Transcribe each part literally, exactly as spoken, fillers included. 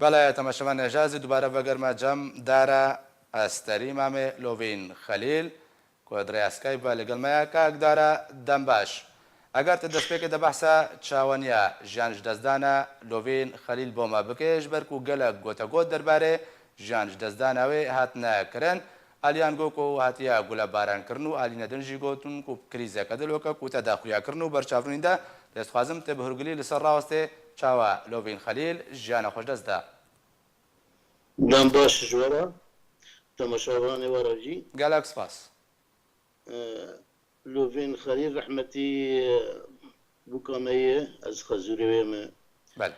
Belê, temaşevanê jazî dubare vegerme cem dara Esterî Mamê Lovîn Xelîl, ku di rêya Skype ve li gel me ye. Kak dara, dem baş. Eger tu destpêkê de behsa çaweniya jiyan ji destdana Lovîn Xelîl bo me bikê, ji ber ku gelek gotegot derbarê jiyan ji destdana wê hatine kirin, aliyan got ku hatiye gulebarankirin û alîne din jî gotin ku krîzeke dil weke ku te daxuya kirin û ber çavrûnî de, lê dixwazim te bi hûrgilî li ser rawestê çawa Lovîn Xelîl jiyana xwe ji dest da. Dem baş ji we re, temaşevanê we re jî. Gelek spas. E, Lovîn Xelîl rehmetî, e, bûka me ye, ez Xezûrê wê me. Belê.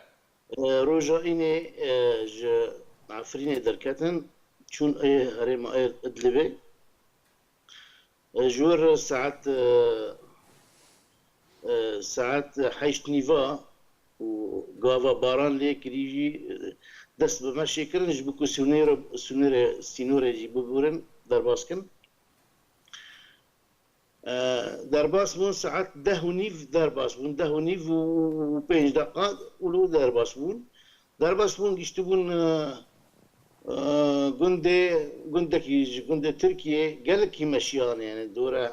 E, roja înê, e, ji Efrînê derketin, çûn ê herêma ê Idlibê. E, ji wir saet, e, e, saet heşt nîva û gava baran lê kirî jî, e, dest bi meşê kirin, ji bo ku sînorê, sînorê, sînorê jî biborin, derbas kin. E, derbas bûn, saet deh û nîv derbas bûn, deh û nîv û, û pênc deqa û li derbas bûn. Derbas bûn, giştibûn, e, e, gundê, gundekî ji gundê Tirkiyê, gelekî meşiyan, yani dore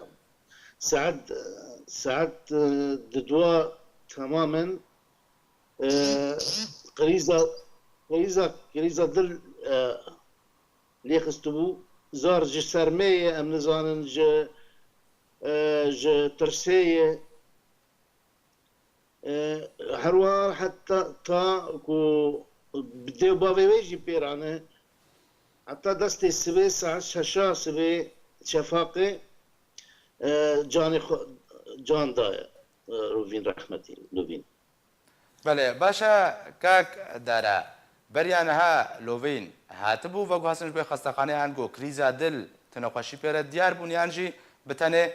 saet, saet, e, di dua temamen, e, krîza, krîza, krîza dil, e, lê xistibû. Zar ji sermê ye, em nizanin ji, e, ji tirsê ye. E, her wiha heta ta ku bi dê û bavê wê jî pêrane, heta destê sibê saet şeşa sibê şefaqê, e, canê xwe, can daye, e, Lovîn rehmetî, Lovîn. Belê, baş e kak Dara. Beriya niha Lovîn hatibû veguhastin ji bo xestexaneyê, ango krîza dil, tu nexweşî pê re diyar bûn yan jî bi tenê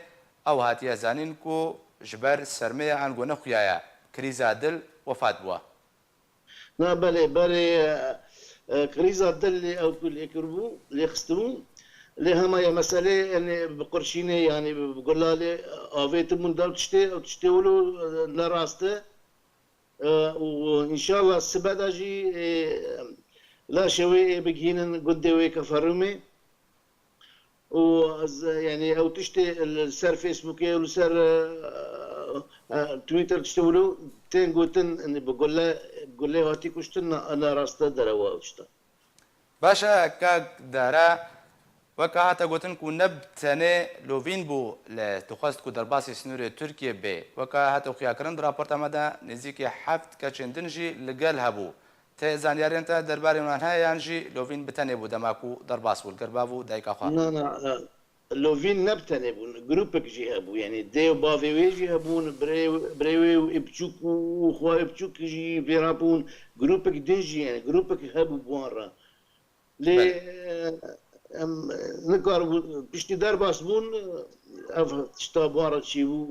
ew hatiye zanîn ku ji ber sermê ye ango nexuya ye, krîza dil wefat bûye? Na, belê, berê, e, e, krîza dil lê ew ku lê kiribû, lê xistibû. Lê hema ye meselê, yani bi qurşînê, yani bi, bi gulalê avêtibûn da tiştê, ew tiştê wilo, e, ne rast e. E, û înşallah sibe de jî, e, laşê wê ê bigihînin gundê wê Keferûmê. Û ez, yani ew tiştê li ser Facebookê û li ser, e, e, Twitter tiştê wilo tên gotin, yani bi gule, gulê hatî kuştin, ne, ne rast e, derewa ew tişta. Baş e, kak Dara, weke hate gotin ku ne bi tenê Lovîn bû lê dixwest ku derbasî sînorê Tirkiyê bê. Weke hate xuyakirin di raporta me de nêzîkî heft keçên din jî li gel hebû. Tê zanyariyên te derbarê wan heye yan jî Lovîn bi tenê bû dema ku derbas bû li gel bav û dayika xwe? Na, na, e, Lovîn ne bi tenê bûn, grûpek jî hebû. Yanî dê û bavê wê jî hebûn, birê, birê wê û ê biçûk û, û xwe ê biçûk jî pê re bûn. Grûpek din jî, yani grûpek hebû bi wan re. Lê, Belê. e, em nikaribû, piştî derbas bûn, ev tişta bi wan re çêbû.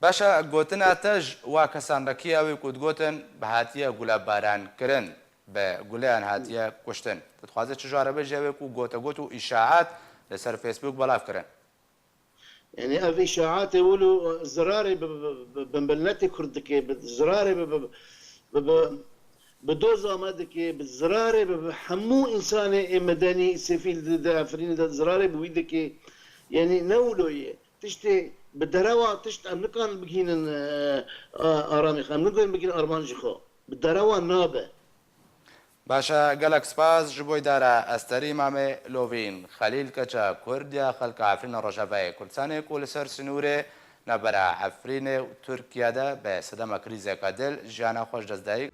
Baş e, gotina te ji wa kesan re kî ew ê ku digotin bi hatiye gulebaran kirin, bi guleyan hatiye kuştin? Tu dixwaze çi ji wan re bêjî, ew ê ku gotegot û îşaat li ser Facebook belav kirin? Yani ev îşaatê wilo zirarê bi, bi, bi, bi miletê Kurd dike, bi zirarê bi, bi, bi, bi, bi doza me dike, bi zirarê bi, bi hemû însanê ê medenî, sivîl di, di Efrînê de zirarê bi wî dike. Yani ne wilo ye. Tiştê bi derewa tişt em nikarin bigihînin, e, a-, aramî xwe. Em nikarin bigihînin armanc jî xwe. Bi derewa nabe. Baş e, gelek spas ji bo îdara Esterî Mamê Lovîn Xelîl, keça Kurd ya xelka Efrîna Rojavayê Kurdistanê ku li ser sînorê navbera Efrînê û Tirkiye de bi sedema krîzeke dil jiyana xwe ji dest dayî.